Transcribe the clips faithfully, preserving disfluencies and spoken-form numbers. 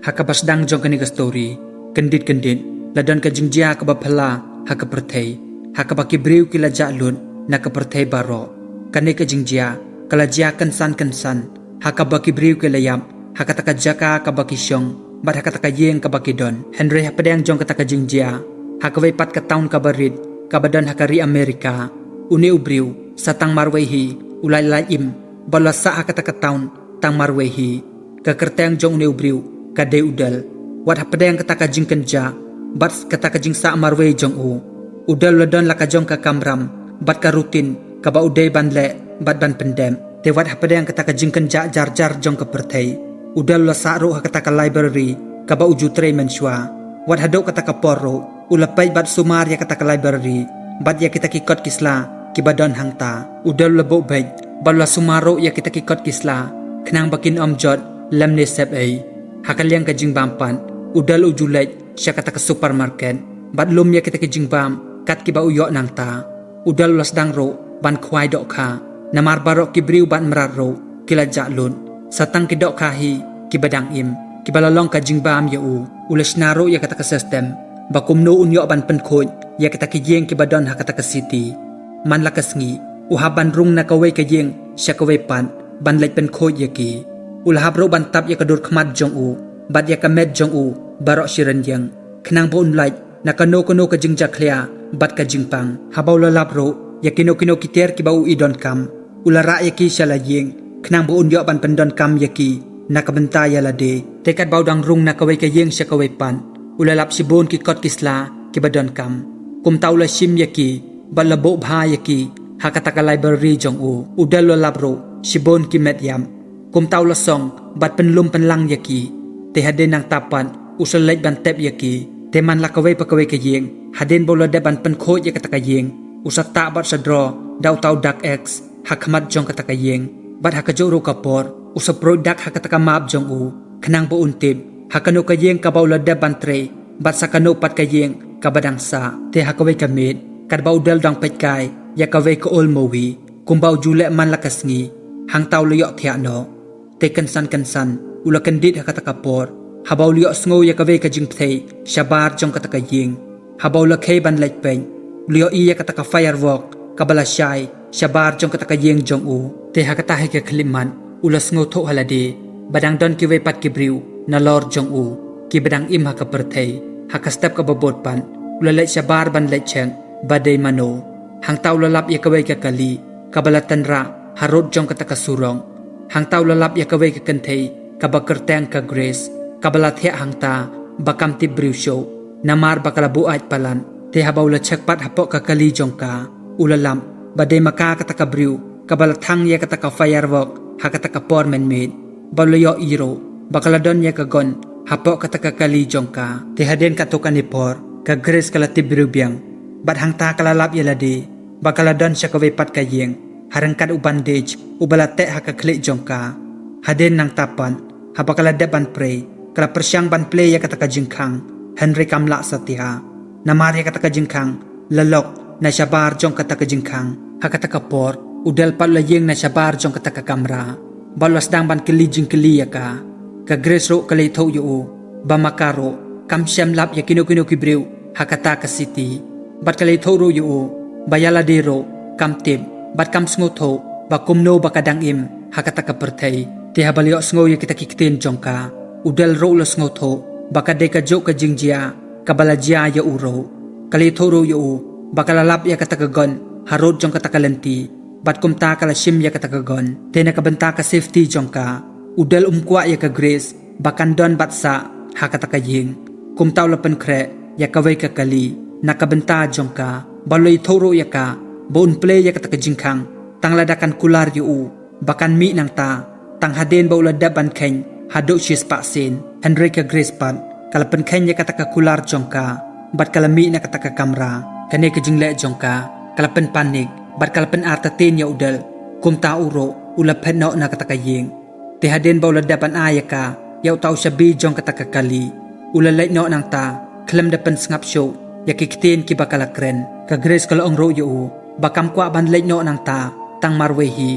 Ha kaba sdang jong kane ka story, kyndit kyndit, la don ka jingjia kaba phylla ha ka pyrthei, ha kaba ki briew ki la jah lut na ka pyrthei baroh. Kane ka jingjia ka la jia kynsan kynsan, ha kaba ki briew ki la ïap ha kata ka jaka kaba ki shong bad ha kata ka ïing kaba ki don. Hynrei hapdeng jong kata ka jingjia, ha kawei pat ka town kaba rit kaba don ha ka ri Amerika, une u briew sa tang marwei hi u la lait im bad u la sah ha kata ka town tang marwei hi. Ka kyrteng jong une u briew ka dei u Dal. Wat hapdeng kata ka jingkynjah bad kata ka jingsah marwei jong u, u Dal u la don la ka jong ka kamram bad ka routine kaba u dei ban leh bad ban pyndep. Te wat hapdeng kata ka jingkynjah jar jar jong ka pyrthei, u Dal u la sah ruh ha kata ka library kaba u ju trei mynshuwa. Wat haduh kata ka por ruh u la peit bad sumar ïa kata ka library bad ïa kita ki kot ki sla kiba don hangta. U Dal u la buh beit bad u la sumar ruh ïa kita ki kot ki sla, khnang ba kin ym jot lymne sep ei. Ha ka liang ka jingbam pat, u Dal u ju leit sha kata ka supermarket bad lum ïa kita ki jingbam kat kiba u ïoh nangta. U Dal u la sdang ruh ban khwai dohkha, namar baroh ki briew bad mrad ruh ki la jah lut. Sa tang ki dohkha hi kiba dang im, kiba la long ka jingbam ïa u. U la shna ruh ïa kata ka system ba kumno un ïoh ban pynkhuid ïa kita ki ïing kiba don ha kata ka city. Man la ka sngi, u hap ban rung na kawei ka ïing sha kawei pat ban leit pynkhuid ïa ki. U la hap ruh ban tap ïa ka dur khmat jong u bad ïa ka met jong u baroh shi rynïeng, khnang ba un lait na kano kano ka jingjakhlia bad ka jingpang. Haba u la lap ruh ïa kino kino ki tiar kiba u i donkam, u la rah ïa ki sha la ïing, khnang ba un ïoh ban pyndonkam ïa ki na ka bynta ïa lade. Te katba u dang rung na kawei ka ïing sha kawei pat, u la lap shibun ki kot ki sla kiba donkam. Kumta u la shim ïa ki bad la buh bha ïa ki ha kata ka library jong u. U Dal u la lap ruh shibun ki met ïap. Kumta u la song bad pynlum pynlang ïa ki. Te hadien nangta pat u sa leit ban tep ïa ki. Te man la kawei pa kawei ka ïing, hadien ba u la dep ban pynkhuid ïa kata ka ïing, u sa tah bad sa draw da uta u dak X ha khmat jong kata ka ïing. Bad ha kajuh ruh ka por u sa pruid dak ha kata ka map jong u, khnang ba un tip ha kano ka ïing kaba u la dep ban trei bad sa kano pat ka ïing kaba dang sah. Te ha kawei ka miet, katba u Dal u dang peit kai ïa kawei ka old movie kumba u ju leh man la ka sngi, hangta u la ïohthiah noh. Te kynsan kynsan u la kyndit ha kata ka por, haba u la ïohsngew ïa kawei ka jingpyllait shabar jong kata ka ïing. Haba u la khie ban leit peit, u la ïohi ïa kata ka firework kaba la shai shabar jong kata ka ïing jong u. Te ha kata hi ka khyllipmat u la sngewthuh ha lade ba dang don kiwei pat ki briew nalor jong u, kiba dang im ha ka pyrthei. Ha ka step kaba bud pat u la leit shabar ban leit check ba dei mano. Hangta u la lap ïa kawei ka kali kaba la tynrah harud jong kata ka surok. Hangta u la lap ïa kawei ka kynthei kaba kyrteng ka Grace, kaba la thiah hangta ba kam tip briew shuh, namar ba ka la buaid palat. Te haba u la check pat hapoh ka kali jong ka, u la lap ba dei ma ka kata ka briew kaba la thang ïa kata ka firework ha kata ka por mynmiet. Bad u la ïohi ruh ba ka la don ïa ka gun hapoh kata ka kali jong ka. Te hadien katto katne por ka Grace ka la tip briew biang, bad hangta ka la lap ïa lade ba ka la don sha kawei pat ka ïing, ha ryngkat u bandage uba la teh ha ka khlieh jong ka. Hadien nangta pat, haba ka la dep ban prei, ka la pyrshang ban plie ïa kata ka jingkhang, hynrei kam lah satia. Namar ïa kata ka jingkhang la lok na shabar jong kata ka jingkhang. Ha kata ka por u Dal pat u la ïeng na shabar jong kata ka kamra, bad u la sdang ban kylli jingkylli ïa ka. Ka Grace ruh ka la ïathuh ïa u ba ma ka ruh kam shym lap ïa kino kino ki briew ha kata ka city. Bad ka la ïathuh ruh ïa u ba ïa lade ruh kam tip bad kam sngewthuh ba kumno ba ka dang im ha kata ka pyrthei. Te haba la ïohsngew ïa kita ki ktien jong ka, u Dal ruh u la sngewthuh ba ka dei kajuh ka jingjia kaba la jia ïa u ruh. Ka la ïathuh ruh ïa u ba ka la lap ïa kata ka gun harud jong kata ka lynti, bad kumta ka la shim ïa kata ka gun. Te na ka bynta ka safety jong ka, u Dal um kwah ïa ka Grace ba kan don bad sah ha kata ka ïing. Kumta u la pynkhreh ïa kawei ka kali na ka bynta jong ka, bad u la ïathuh ruh ïa ka ba un plie ïa kata ka jingkhang tang lada kan kular ïa u ba kan mih nangta tang hadien ba u la dep ban kheiñ haduh shispah sien. Hynrei ka Grace pat ka la pynkheiñ ïa kata ka kular jong ka bad ka la mih na kata ka kamra. Kane ka jingleh jong ka ka la pynpanik bad ka la pynartatien ïa u Dal. Kumta u ruh u la phet noh na kata ka ïing. Te hadien ba u la dep ban ai ïa ka ïa uta u shabi jong kata ka kali, u la leit noh nangta khlem da pynsngap shuh ïa ki ktien kiba ka la kren. Ka Grace ka la ong ruh ïa u ba kam kwah ban leit noh nangta tang marwei hi,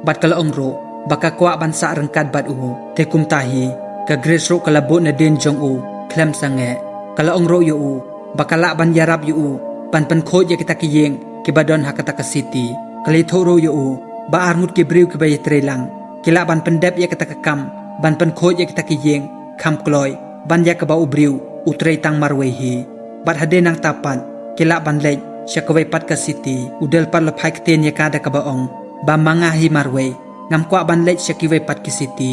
bad ka la ong ruh ba ka kwah ban sah ryngkat bad u. Te kumta hi Ka Grace ruh ka la bud nadien jong u khlem sangeh. Ka la ong ruh ïa u ba ka lah ban ïarap ïa u ban pynkhuid ïa kita ki ïing kiba don ha kata ka city. Ka la ïathuh ruh ïa u ba arngut ki briew kiba ïatreilang ki lah ban pyndep ïa kata ka kam ban pynkhuid ïa kita ki ïing kham kloi ban ïa kaba u briew u trei tang marwei hi. Bad hadien nangta pat ki lah ban leit sha kawei pat ka city. U Dell pat u la phai ktien ïa ka da kaba ong ba ma nga hi marwei ngam kwah ban leit sha kiwei pat ki city.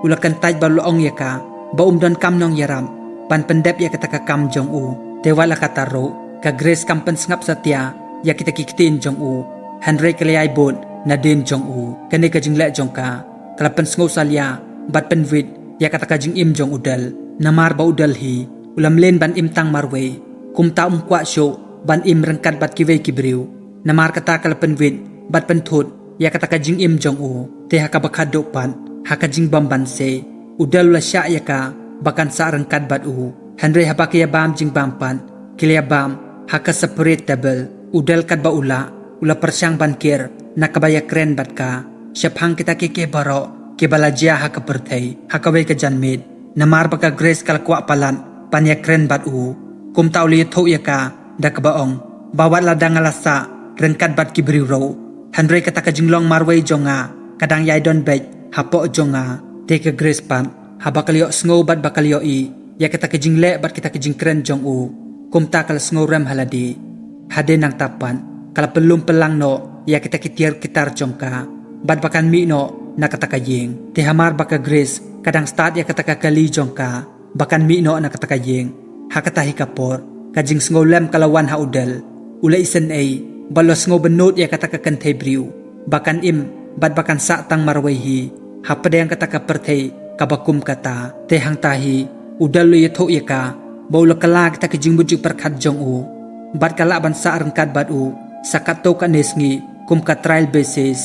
U la kyntait bad u la ong ïa ka ba um donkam nongïarap ban pyndep ïa kata ka kam jong u. Te wat la katta ruh ka Grace kam pynsngap satia ïa kita ki ktien jong u, hynrei ka la ïai bud nadien jong u. Kane ka jingleh jong ka ka la pynsngewsalia bad pynwit ïa kata ka jingim jong u Dell. Namar ba u Dell hi u la mlien ban im tang marwei, kumta um kwah shuh ban im ryngkat bad kiwei ki briew. Namar kata ka la pynwit bad pynthut ïa kata ka jingim jong u. Te ha kaba khatduh pat, ha ka jingbym banse, u Dell u la shah ïa ka ba kan sah ryngkat bad u. Hynrei haba ki ïa bam jingbam pat, ki la ïa bam ha ka separate table. U Dell katba u lah u la pyrshang ban kir na kaba ïakren bad ka shaphang kita kiei kiei baroh kiba la jia ha ka pyrthei ha kawei ka janmiet. Namar ba ka Grace ka la kwah palat ban ïakren bad u, kumta u la ïathuh ïa ka da kaba ong ba wat la dang nga la sah ryngkat bad ki briew ruh, hynrei kata ka jinglong marwei jong nga ka dang ïai don beit hapoh jong nga. Te ka Grace pat haba ka la ïohsngew bad ba ka la ïohi ïa kita ki jingleh bad kita ki jingkren jong u, kumta ka la sngewrem ha lade. Hadien nangta pat ka la pynlum pynlang noh ïa kita ki tiar ki tar jong ka bad ba kan mih noh na kata ka ïing. Te hamar ba ka Grace ka dang stad ïa kata ka kali jong ka ba kan mih noh na kata ka ïing, ha kata hi ka por ka jingsngewlem ka la wan ha u Dell. U la isynei bad u la sngewbynnud ïa kata ka kynthei briew ba kan im bad ba kan sah tang marwei hi hapdeng kata ka pyrthei kaba kum kata. Te hangta hi u Dell u la ïathuh ïa ka ba u la kylla kita ki jingmut jingpyrkhat jong u bad ka lah ban sah ryngkat bad u sa katto katne sngi kum ka trial basis.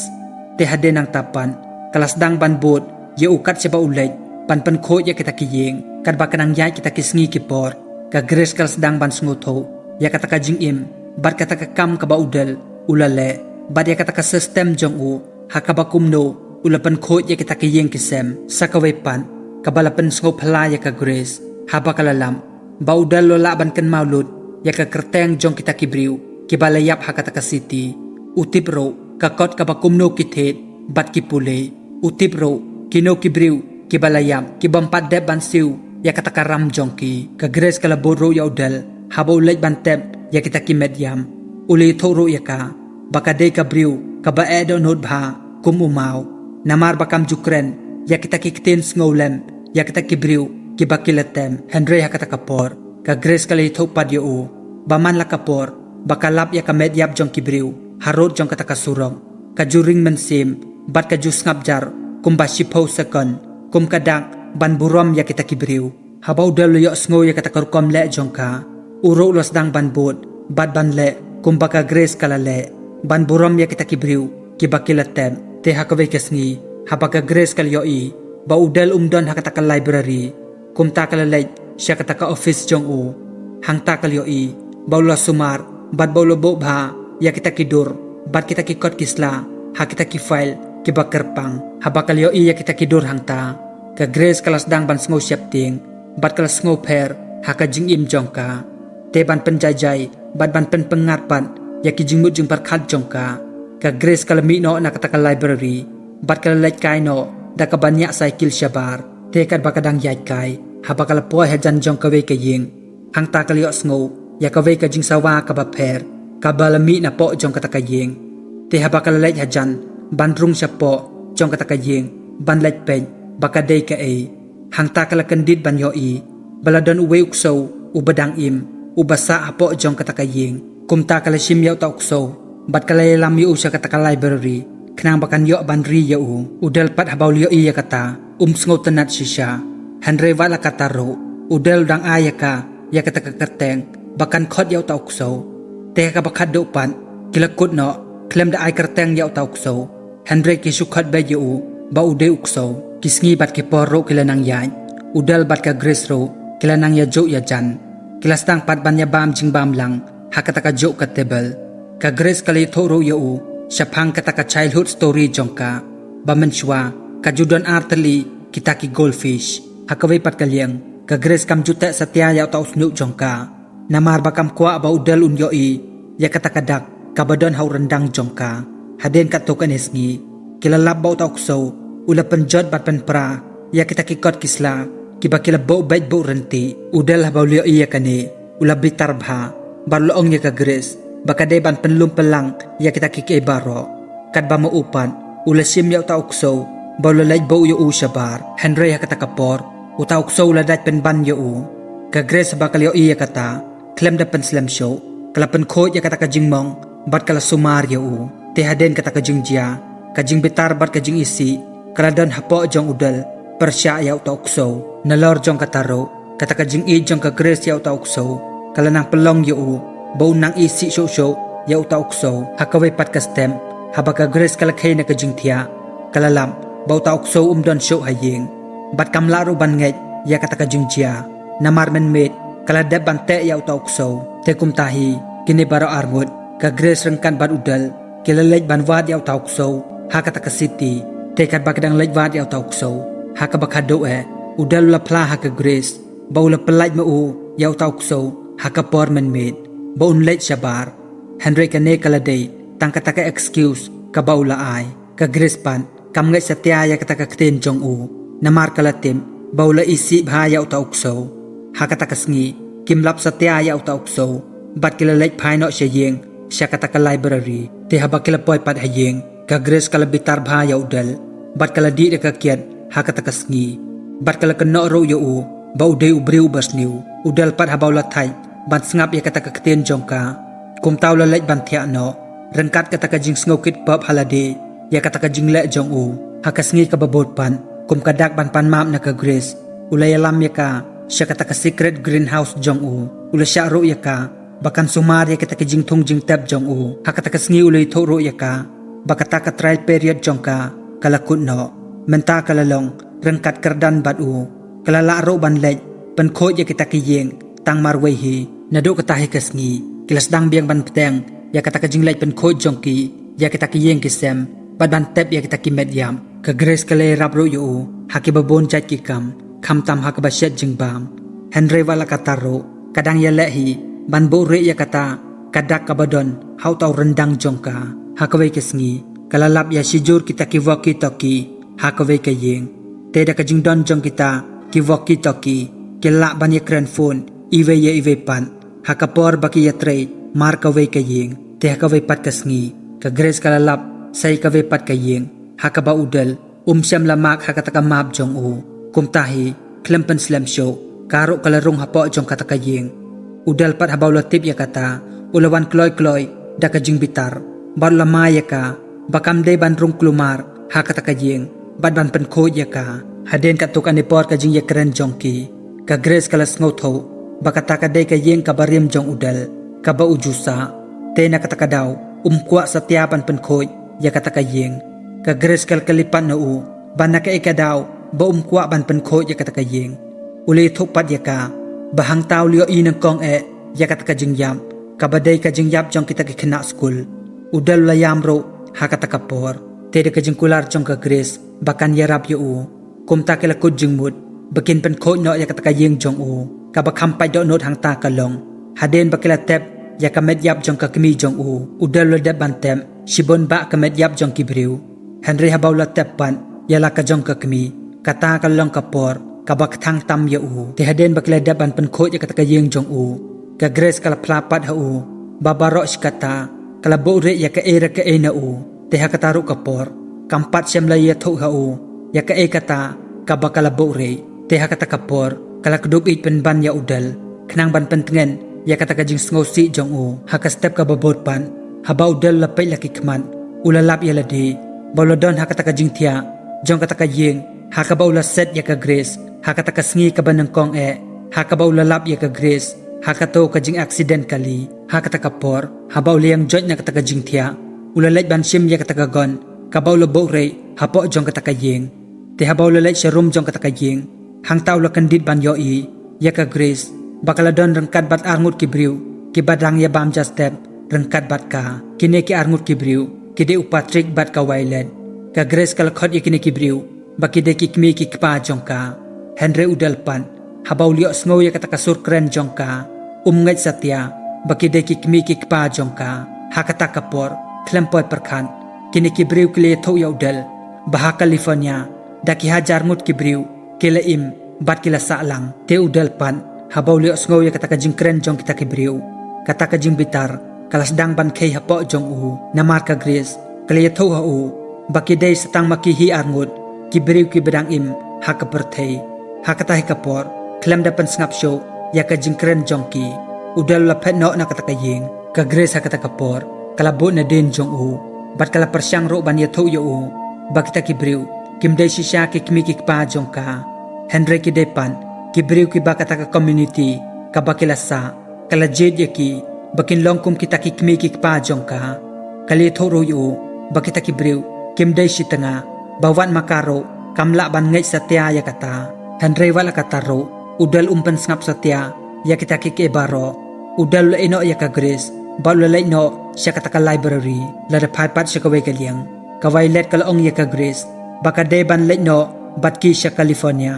Te hadien nangta pat ka la sdang ban bud ïa u kat shaba u leit ban pynkhuid ïa kita ki ïing. Katba ka nang ïaid kita ki sngi ki por, ka Grace ka la sdang ban sngewthuh ïa kata ka jingim bad kata ka kam kaba u Dell u la leh bad ïa kata ka system jong u ha kaba kumno u la pynkhuid ïa kita ki ïing ki sem. Sa kawei pat kaba la pynsngewphylla ïa ka Grace haba ka la lap ba u Dell u la lah ban kynmaw lut ïa ka kyrteng jong kita ki briew kiba la ïap ha kata ka city. U tip ruh ka kot kaba kumno ki thied bad ki pule. U tip ruh kino ki briew kiba la ïap kibym pat dep ban siew ïa kata ka ram jong ki. Ka Grace ka la bud ruh ïa u Dell haba u leit ban tep ïa kita ki met ïam. U la ïathuh ruh ïa ka ba ka dei ka briew kaba eh dohnud bha kum u maw, namar ba kam ju kren ïa kita ki ktien sngewlem ïa kita ki briew kiba ki la tem. Hynrei ha kata ka por ka Grace ka la ïathuh pat ïa u ba man la ka por ba ka lap ïa ka met ïap jong ki briew harud jong kata ka surok, ka ju ring mynsiem bad ka ju sngap jar kumba shiphew sekon kum ka dak ban burom ïa kita ki briew. Haba u Dell u la ïohsngew ïa kata ka rukom leh jong ka, u ruh u la sdang ban bud bad ban leh kumba ka Grace ka la leh ban burom ïa kita ki briew kiba ki la tem. Te ha kawei ka sngi haba ka Grace ka la ïohi ba u Dell um don ha kata ka library, kumta ka la leit sha kata ka office jong u. Hangta ka la ïohi ba u la sumar bad ba u la buh bha ïa kita ki dur bad kita ki kot ki sla ha kita ki file kiba kyrpang. Haba ka la ïohi ïa kita ki dur hangta, ka Grace ka la sdang ban sngew sheptieng bad ka la sngew pher ha ka jingim jong ka. Te ban pynjai jai bad ban pynpyngngad pat ïa ki jingmut jingpyrkhat jong ka, ka Grace ka la mih noh na kata ka library bad ka la leit kai noh da kaba ñiah cycle shabar. Te katba ka dang ïaid kai, haba ka la poi hajan jong kawei ka ïing, hangta ka la ïohsngew ïa kawei ka jingsawa kaba pher kaba la mih napoh jong kata ka ïing. Te haba ka la leit hajan ban rung shapoh jong kata ka ïing ban leit peit ba ka dei kaei, hangta ka la kyndit ban ïohi ba la don uwei u ksew uba dang im uba sah hapoh jong kata ka ïing. Kumta ka la shim ïa uta u ksew bad ka la ïalam ïa u sha kata ka library khnang ba kan ïoh ban ri ïa u. U Dell pat haba u la ïohi ïa kata um sngewtynnad shisha. Hynrei wat la katta ruh u Dell u dang ai ïa ka ïa kata ka kyrteng ba kan khot ïa uta u ksew. Te ha kaba khatduh pat ki la kut noh khlem da ai kyrteng ïa uta u ksew, hynrei ki shu khot beit ïa u ba u dei u ksew. Ki sngi bad ki por ruh ki la nang ïaid, u Dell bad ka Grace ruh ki la nang ïajuh ïajan. Ki la sdang pat ban ïabam jingbam lang ha kata kajuh ka table. Ka Grace ka la ïathuh ruh ïa u shaphang kata ka childhood story jong ka, ba mynshuwa ka ju don ar tylli kita ki goldfish. Ha kawei pat ka liang, ka Grace kam ju teh satia ïa uta u shñiuh jong ka. Namar ba kam kwah ba u Dal un ïohi ïa kata ka dak kaba don ha u ryndang jong ka. Hadien katto katne sngi, ki la lap ba uta u ksew u la pynjot bad pynpra ïa kita ki kot ki sla kiba ki la buh beit buh rynti. U Dal haba u la ïohi ïa kane, u la bitar bha bad u la ong ïa ka Grace ba ka dei ban pynlum pynlang ïa kita kiei kiei baroh. Katba ma u pat u la shim ïa uta u ksew ba u la leit buh ïa u shabar. Hynrei ha kata ka por, uta u ksew u la dait pynban ïa u. Ka Grace haba ka la ïohi ïa kata, khlem da pynslem shuh, ka la pynkhuid ïa kata ka jingmong bad ka la sumar ïa u. Te hadien kata ka jingjia, ka jingbitar bad ka jingisih ka la don hapoh jong u Dal pyrshah ïa uta u ksew. Nalor jong kata ruh, kata ka jingïeit jong ka Grace ïa uta u ksew ka la nang pynlong ïa u ba un nang isih shuh shuh ïa uta u ksew. Ha kawei pat ka step, haba ka Grace ka la khie na ka jingthiah, ka la lap ba uta u ksew um don shuh ha ïing bad kam lah ruh ban ngeit ïa kata ka jingjia. Namar mynmiet ka la dep ban teh ïa uta u ksew. Te kumta hi, kine baroh arngut, ka Grace ryngkat bad u Dal, ki la leit ban wad ïa uta u ksew ha kata ka city. Te katba ki dang leit wad ïa uta u ksew, ha kaba khatduh eh, u Dal u la phla ha ka Grace ba u la pyllait ma u ïa uta u ksew ha ka por mynmiet ba un leit shabar. Hynrei kane ka la dei tang kata ka excuse kaba u la ai. Ka Grace pat kam ngeit satia ïa kata ka ktien jong u, namar ka la tip ba u la isih bha ïa uta u ksew. Ha kata ka sngi, kim lap satia ïa uta u ksew bad ki la leit phai noh sha ïing, sha kata ka library. Te haba ki la poi pat ha ïing, ka Grace ka la bitar bha ïa u Dal bad ka la dih da ka kiad ha kata ka sngi bad ka la kynnoh ruh ïa u ba u dei u briew uba sniew. U Dal pat haba u la thait ban sngap ïa kata ka ktien jong ka, kumta u la leit ban thiah noh ryngkat kata ka jingsngew kit pop ha lade ïa kata ka jingleh jong u. Ha ka sngi kaba bud pat, kum ka dak ban pan map na ka Grace, u la ïalam ïa ka sha kata ka secret greenhouse jong u. U la shah ruh ïa ka ba kan sumar ïa kata ka jingthung jingtep jong u. Ha kata ka sngi u la ïathuh ruh ïa ka ba kata ka trial period jong ka ka la kut noh. Mynta ka la long ryngkat kyrdan bad u. Ka la lah ruh ban leit pynkhuid ïa kita ki ïing tang marwei hi. Naduh kata hi ka sngi, ki la sdang biang ban bteng ïa kata ka jingleit pynkhuid jong ki ïa kita ki ïing ki sem bad ban tep ïa kita ki met ïap. Ka Grace ka la ïarap ruh ïa u ha kiba bun jait ki kam, khamtam ha kaba shet jingbam. Hynrei wat la katta ruh, ka dang ïaleh hi ban buhrieh ïa kata ka dak kaba don ha uta u ryndang jong ka. Ha kawei ka sngi, ka la lap ïa shijur kita ki walkie-talkie ha kawei ka ïing. Te da ka jingdon jong kita ki walkie-talkie, ki lah ban ïakren phone iwei ïa iwei pat ha ka por ba ki ïatrei mar kawei ka ïing. Te ha kawei pat ka sngi, ka Grace ka la lap sa ïa kawei pat ka ïing ha kaba u Dal um shym la map ha kata ka map jong u. Kumta hi, khlem pynslem shuh, ka ruh ka la rung hapoh jong kata ka ïing. U Dal pat haba u la tip ïa kata, u la wan kloi kloi da ka jingbitar bad u la mai ïa ka ba kam dei ban rung kulmar ha kata ka ïing bad ban pynkhuid ïa ka. Hadien katto katne por ka jingïakren jong ki, ka Grace ka la sngewthuh ba kata ka dei ka ïing kaba rim jong u Dal kaba u ju sah. Te na kata ka daw um kwah satia ban pynkhuid ïa kata ka ïing. Ka Grace ka la kylli pat na u ba na kaei ka daw ba um kwah ban pynkhuid ïa kata ka ïing. U la ïathuh pat ïa ka ba hangta u la ïohi nyngkong eh ïa kata ka jingïap, kaba dei ka jingïap jong kita ki khynnah skul. U Dal u la ïam ruh ha kata ka por. Te da ka jingkular jong ka Grace ba kan ïarap ïa u, kumta ki la kut jingmut ba kin pynkhuid noh ïa kata ka ïing jong u. Kaba kham pait dohnud hangta ka long, hadien ba ki la tep ïa ka met ïap jong ka kmie jong u. U Dal u la dep ban tep shibun bah ka met ïap jong ki briew. Hynrei haba u la tep pat ïa la ka jong ka kmie, kata ka long ka por kaba kthang tam ïa u. Te hadien ba ki la dep ban pynkhuid ïa kata ka ïing jong u, ka Grace ka la phla pat ha u ba baroh shi katta ka la buhrieh ïa kaei re kaei na u. Te ha kata ruh ka por, kam pat shym la ïathuh ha u ïa kaei kata kaba ka la buhrieh. Te ha kata ka por ka la kdup ïeit pynban ïa u Dal khnang ban pyntngen ïa kata ka jingsngewsih jong u. Ha ka step kaba bud pat, haba u Dal u la peit la ki khmat, u la lap ïa lade ba u la don ha kata ka jingthiah jong kata ka ïing ha kaba u la set ïa ka Grace. Ha kata ka sngi kaba nyngkong eh ha kaba u la lap ïa ka Grace ha kato ka jingaccident kali. Ha kata ka por, haba u la ïeng joit na kata ka jingthiah, u la leit ban shim ïa kata ka gun kaba u la buhrieh hapoh jong kata ka ïing. Te haba u la leit sha rum jong kata ka ïing, hangta u la kyndit ban ïohi ïa ka Grace ba ka la don ryngkat bad arngut ki briew kiba dang ïa bam ja step ryngkat bad ka. Kine ki arngut ki briew ki dei u Patrick bad ka Violet. Ka Grace ka la khot ïa kine ki briew ba ki dei ki kmie ki kpa jong ka. Hynrei u Dal pat, haba u la ïohsngew ïa kata ka sur kren jong ka, um ngeit satia ba ki dei ki kmie ki kpa jong ka. Ha kata ka por, khlem poi pyrkhat, kine ki briew ki la ïathuh ïa u Dal ba ha California da ki hajar ngut ki briew ki la im bad ki la sah lang. Te u Dal pat, haba u la ïohsngew ïa kata ka jingkren jong kita ki briew, kata ka jingbitar ka la sdang ban khei hapoh jong u. Namar ka Grace ka la ïathuh ha u ba ki dei sa tang ma ki hi ar ngut ki briew kiba dang im ha ka pyrthei. Ha kata hi ka por, khlem da pynsngap shuh ïa ka jingkren jong ki, u Dal u la phet noh na kata ka ïing. Ka Grace ha kata ka por ka la bud nadien jong u bad ka la pyrshang ruh ban ïathuh ïa u ba kita ki briew kim dei shisha ki kmie ki kpa jong ka, hynrei ki dei pat ki briew kiba kata ka community kaba ki la sah ka la jied ïa ki ba kin long kum kita ki kmie ki kpa jong ka. Ka la ïathuh ruh ïa u ba kita ki briew kim dei shi tnga, ba wat ma ka ruh kam lah ban ngeit satia ïa kata. Hynrei wat la katta ruh, u Dal um pynsngap satia ïa kita kiei kiei baroh. U Dal u la ïeh noh ïa ka Grace bad u la leit noh sha kata ka library. Lada phai pat sha kawei ka liang, ka Violet ka la ong ïa ka Grace ba ka dei ban leit noh bad ki sha California,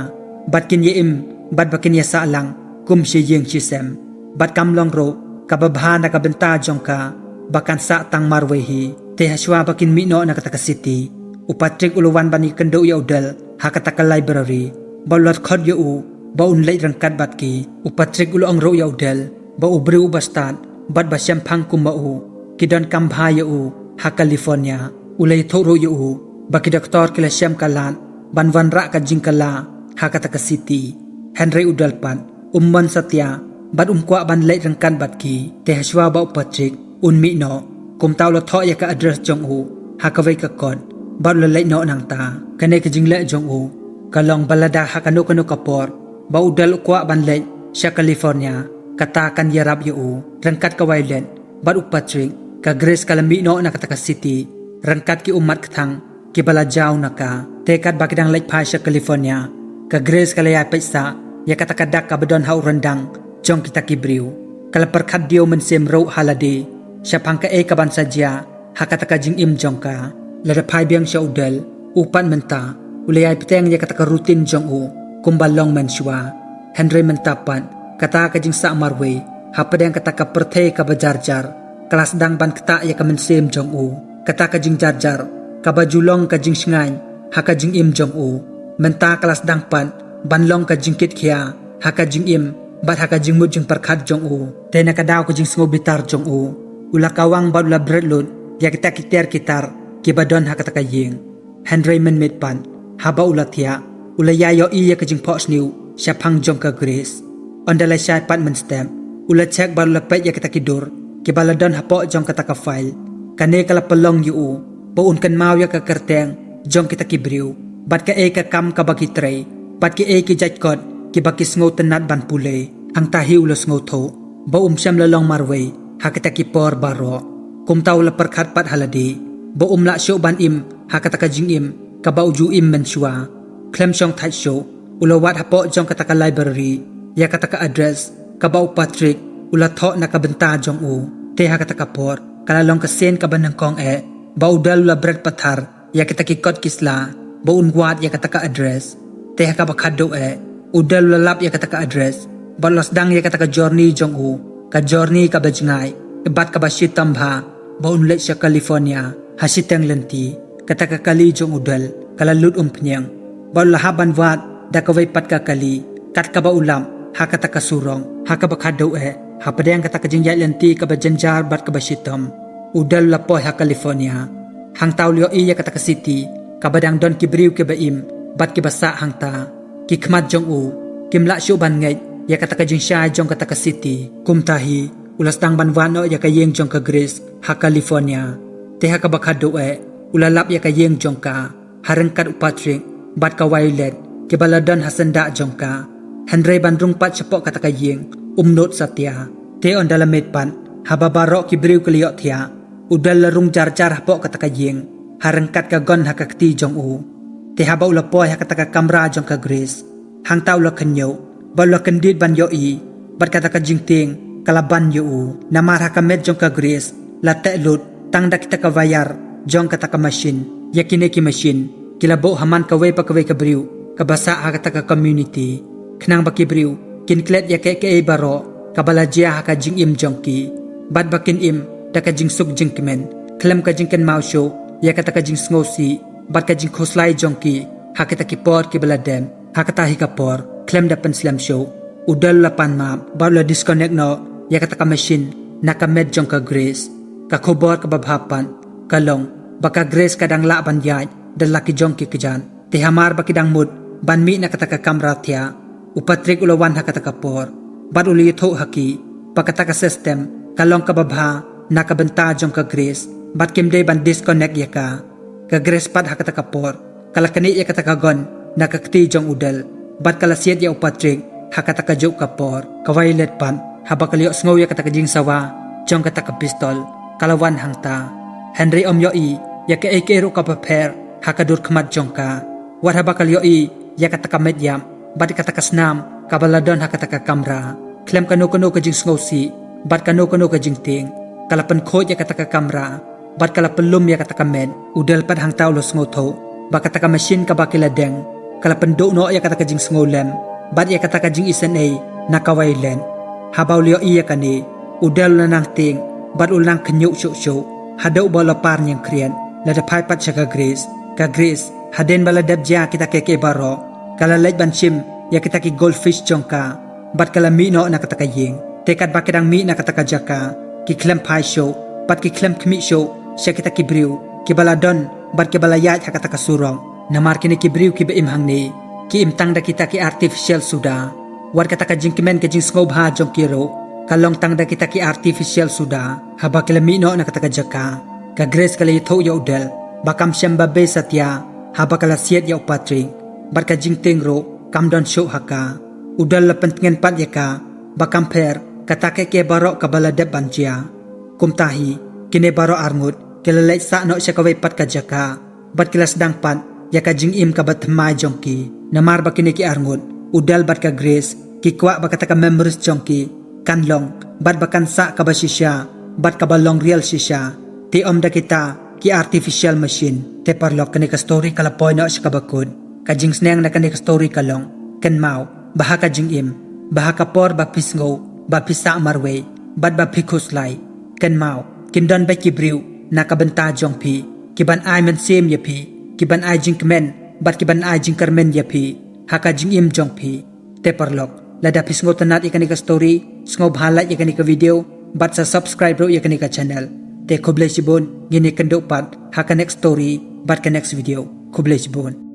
bad kin ïa im bad ba kin ïa sah lang kum shi ïing shi sem. Bad kam long ruh kaba bha na ka bynta jong ka ba kan sah tang marwei hi. Te hashwa ba kin mih noh na kata ka city, u Patrick u la wan ban ïakynduh ïa u Dal ha kata ka library bad u la khot ïa u ba un leit ryngkat bad ki. U Patrick u la ong ruh ïa u Dal ba u briew uba stad bad ba shemphang kum ma u, ki donkam bha ïa u ha California. U la ïathuh ruh ïa u ba ki doktor ki la shem ka lad ban wanrah ka jingkylla ha kata ka city. Hynrei u Dal pat um mon satia bad um kwah ban leit ryngkat bad ki. Te hashwa ba u Patrick un mih noh, kumta u la thoh ïa ka address jong u ha kawei ka kot bad u la leit noh nangta. Kane ka jingleh jong u ka long ba lada ha kano kano ka por ba u Dal u kwah ban leit sha California, kata kan ïarap ïa u. Ryngkat ka Violet bad u Patrick, ka Grace ka la mih noh na kata ka city ryngkat ki ummat kthang kiba la jaw na ka. Te katba ki dang leit phai sha California, ka Grace ka la ïai peit sah ïa kata ka dak kaba don ha u ryndang jong kita ki briew. Ka la pyrkhat diaw mynsiem ruh ha lade shaphang kaei kaban sa jia ha kata ka jingim jong ka. Lada phai biang sha u Dal, u pat mynta u la ïai bteng ïa kata ka routine jong u kumba long mynshuwa. Hynrei mynta pat, kata ka jingsah marwei hapdeng kata ka pyrthei kaba jar jar ka la sdang ban ktah ïa ka mynsiem jong u. Kata ka jingjar jar kaba ju long ka jingshngaiñ ha ka jingim jong u, mynta ka la sdang pat ban long ka jingkitkhia ha ka jingim bad ha ka jingmut jingpyrkhat jong u. Te na ka daw ka jingsngewbitar jong u, u la kawang bad u la bret lut ïa kita ki tiar ki tar kiba don ha kata ka ïing. Hynrei mynmiet pat, haba u la thiah, u la ïai ïohi ïa ka jingphohsniew shaphang jong ka Grace. Ynda la shai pat mynstep, u la check bad u la peit ïa kita ki dur kiba la don hapoh jong kata ka file. Kane ka la pynlong ïa u ba un kynmaw ïa ka kyrteng jong kita ki briew bad kaei ka kam kaba ki trei bad kiei ki jait kot kiba ki sngewtynnat ban pule. Hangta hi u la sngewthuh ba um shym la long marwei ha kita ki por baroh. Kumta u la pyrkhat pat ha lade ba um lah shuh ban im ha kata ka jingim kaba u ju im mynshuwa. Khlem shongthait shuh, u la wad hapoh jong kata ka library ïa kata ka address kaba u Patrick u la thoh na ka bynta jong u. Te ha kata ka por ka la long ka sien kaba nyngkong eh ba u Dal u la bret pathar ïa kita ki kot ki sla ba un wad ïa kata ka address. Te ha kaba khatduh eh, u Dal u la lap ïa kata ka address bad u la sdang ïa kata ka journey jong u, ka journey kaba jngai bad kaba shitom bha ba un leit sha California ha shiteng lynti. Kata ka kali jong u Dal ka la lut umphniang bad u la hap ban wad da kawei pat ka kali kat kaba u lap ha kata ka surok. Ha kaba khatduh eh, hapdeng kata ka jingïaid lynti kaba jynjar bad kaba shitom, u Dal u la poi ha California. Hangta u la ïohi ïa kata ka city kaba dang don ki briew kiba im bad kiba sah hangta. Ki khmat jong u kim lah shuh ban ngeit ïa kata ka jingshai jong kata ka city. Kumta hi u la sdang ban wad noh ïa ka ïing jong ka Grace ha California. Te ha kaba khatduh eh, u la lap ïa ka ïing jong ka ha ryngkat u Patrick bad ka Violet kiba la don ha syndah jong ka. Hynrei ban rung pat shapoh kata ka ïing um nud satia. Te ynda la miet pat, haba baroh ki briew ki la ïohthiah, u Dal u la rung jar jar hapoh kata ka ïing ha ryngkat ka gun ha ka kti jong u. Te haba u la poi ha kata ka kamra jong ka Grace, hangta u la khynñiuh bad u la kyndit ban ïohi bad kata ka jingtieng ka la ban ïa u. Namar ha ka met jong ka Grace la teh lut tang da kita ka wire jong kata ka machine. Ïa kine ki machine ki la buh ha man kawei pa kawei ka briew kaba sah ha kata ka community, khnang ba ki briew kin klet ïa kaei kaei baroh kaba la jia ha ka jingim jong ki, bad ba kin im da ka jingsuk jingkmen khlem ka jingkynmaw shuh ïa kata ka jingsngewsih bad ka jingkhuslai jong ki ha kita ki por kiba la dep. Ha kata hi ka por, khlem da pynslem shuh, u Dell u la pan map bad u la disconnect noh ïa kata ka machine na ka met jong ka Grace. Ka khubor kaba bha pat ka long ba ka Grace ka dang lah ban ïaid da la ki jong ki kjat. Te hamar ba ki dang mut ban mih na kata ka kamra thiah, u Patrick u la wan ha kata ka por bad u la ïathuh ha ki ba kata ka system ka long kaba bha na ka bynta jong ka Grace, bad kim dei ban disconnect ïa ka. Ka Grace pat ha kata ka por ka la knieh ïa kata ka gun na ka kti jong u Dell bad ka la siat ïa u Patrick ha kata kajuh ka por. Ka Violet pat, haba ka la ïohsngew ïa kata ka jingsawa jong kata ka pistol, ka la wan hangta. Hynrei ym ïohi ïa kaei kaei ruh kaba pher ha ka dur khmat jong ka, wat haba ka la ïohi ïa kata ka met ïap bad kata ka snam kaba la don ha kata ka kamra. Khlem kano kano ka jingsngewsih bad kano kano ka jingtieng, ka la pynkhuid ïa kata ka kamra bad ka la pynlum ïa kata ka met. U Dell pat hangta u la sngewthuh ba kata ka machine kaba ki la deng ka la pynduh noh ïa kata ka jingsngewlem bad ïa kata ka jingisynei na ka Violet. Haba u la ïohi ïa kane, u Dell u la nang tieng bad u la nang khynñiuh shuh shuh, haduh ba u la par ñiangkhriat. Lada phai pat sha ka Grace, ka Grace, hadien ba la dep jia kita kiei kiei baroh, ka la leit ban shim ïa kita ki goldfish jong ka bad ka la mih noh na kata ka ïing. Te katba ki dang mih na kata ka jaka, ki khlem phai shuh bad ki khlem khmih shuh sha kita ki briew kiba la don bad kiba la ïaid ha kata ka surok. Namar kine ki briew kiba im hangne ki im tang da kita ki artificial suda. Wat kata ka jingkmen ka jingsngewbha jong ki ruh ka long tang da kita ki artificial suda. Haba ki la mih noh na kata ka jaka, ka Grace ka la ïathuh ïa u Dell ba kam shym ba bha satia haba ka la siat ïa u Patrick, bad ka jingtieng ruh kam don shuh ha ka. U Dell u la pyntngen pat ïa ka ba kam pher kata kiei kiei baroh kaba la dep ban jia. Kumta hi, kine baroh arngut ki la leit sah noh sha kawei pat ka jaka bad ki la sdang pat ïa ka jingim kaba thymmai jong ki. Namar ba kine ki arngut, u Dell bad ka Grace, ki kwah ba kata ka memories jong ki kan long bad ba kan sah kaba shisha bad kaba long real shisha, te ym da kita ki artificial machine. Te paralok, kane ka story ka la poi noh sha kaba kut. Ka jingsneng na kane ka story ka long, kynmaw ba ha ka jingim, ba ha ka por ba phi sngew ba phi sah marwei bad ba phi khuslai, kynmaw, kin don beit ki briew na ka bynta jong phi, ki ban ai mynsiem ïa phi, ki ban ai jingkmen bad ki ban ai jingkyrmen ïa phi ha ka jingim jong phi. Te paralok, lada phi sngewtynnad ïa kane ka story, sngewbha like ïa kane ka video bad sa subscribe ruh ïa kane ka channel. Te khublei shibun, ngin ïakynduh pat ha ka next story bad ka next video. Khublei shibun.